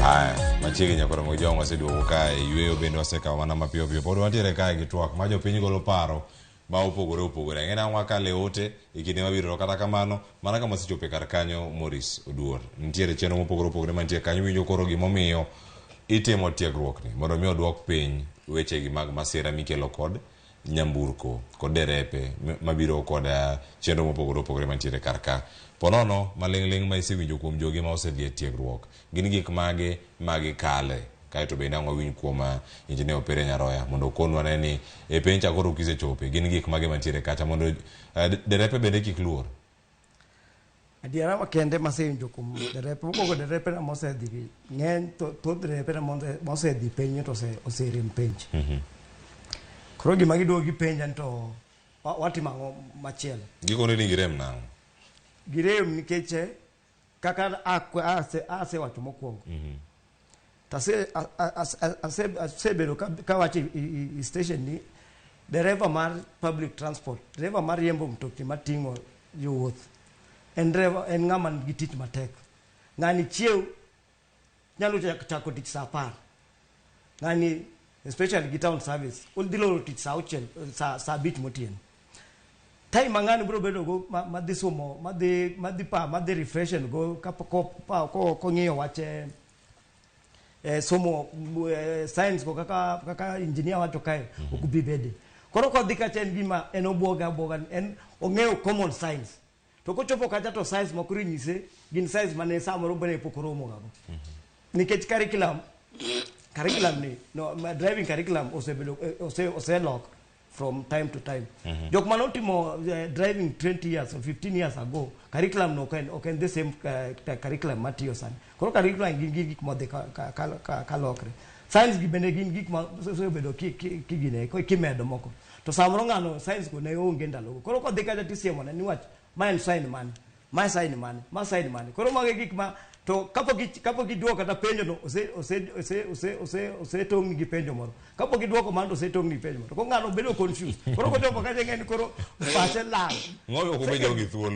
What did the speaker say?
Aya, machiegni nyaka romo gi jogo waseduogo kae, yueyo bende wasekawo mana mapiyo piyo. Pod wantiere kae gi twak ma jopiny golo paro ma opogore opogore. Ang'e nang'o wakale ote e kinde mabiro to kata kamano mana kama wasechope kar kanyo Morris Oduor. Nitiere chenro mopogore opogore mantie kanyo winjo koro gimomiyo itimo tiegruokni mondo mi oduok piny wechegi mag masira mikelo kod nyamburko kod derepe mabiro kod chenro mopogore opogore mantiere kar ka. Ponono maling'ling' ma isewinjo kuom jogi ma osedhi e tiegruok gin gik mage ma gikale? Kaeto bende ang' wawinj kuom Engineer Opere Nyaroya mondo okonwa ne ni e penj cha koro kisechope gin gik mage mantiere kacha mondo derepe bende kik luor. Adiera makende masewinjo kuom derepe, mokwongo derepe na mosedhi ng'eny thoth derepe na mosedhi penj to oserem penj. Koro gima giduogo gipenja ni to watimo ang'o machielo. Gikone ni girem nang'o? Girem nikech kaka asewacho mokwongo. To asebedo kawacho i station ni dereva mar public transport, dereva mar riembo mtokni mating'o jowuoth en dereva en ng'ama nigi tich matek. Ng'ani chiew nyalo chako tich saa 10. Ng'ani especially gi town service odhi loro tich saa 6 saa 5 motieno. Time ma ng'ani biro bedo go madhi somo madhi pa madhi refreshen go kong'iyo wach somo science go kaka engineer wacho kae ok bi bede. Koro kodhi kacha en gima en obuoga abuoga en ong'eyo common science. To kochopo kacha to science moko inyise gin science mane samoro bende pok oromo gago. Nikech curriculum ni no, driving curriculum osebedo oselok from time to time. Jok mane otimo driving 20 years or 15 years ago, curriculum no ok en the same curriculum matiyo sani. Koro curriculum gin gik modhi kalokre. Science gi bende gin gik ma osebedo kigine kimedo moko. To samoro ng'ano science go ne onge ndalogo. Koro kodhi kacha tisiemone ni wach ma en sign mane, ma sign mane, ma sign mane. Koro mago e gik ma to kapok giduoko kata penjo no osetong'ni gi penjo moro. Kapok giduoko mano to osetong'ni gi penjo moro. Koro ng'ano bedo confused. Koro kochopo kacha ing'e ni koro pache lal. Ng'oyo ok omi jogi thuolo.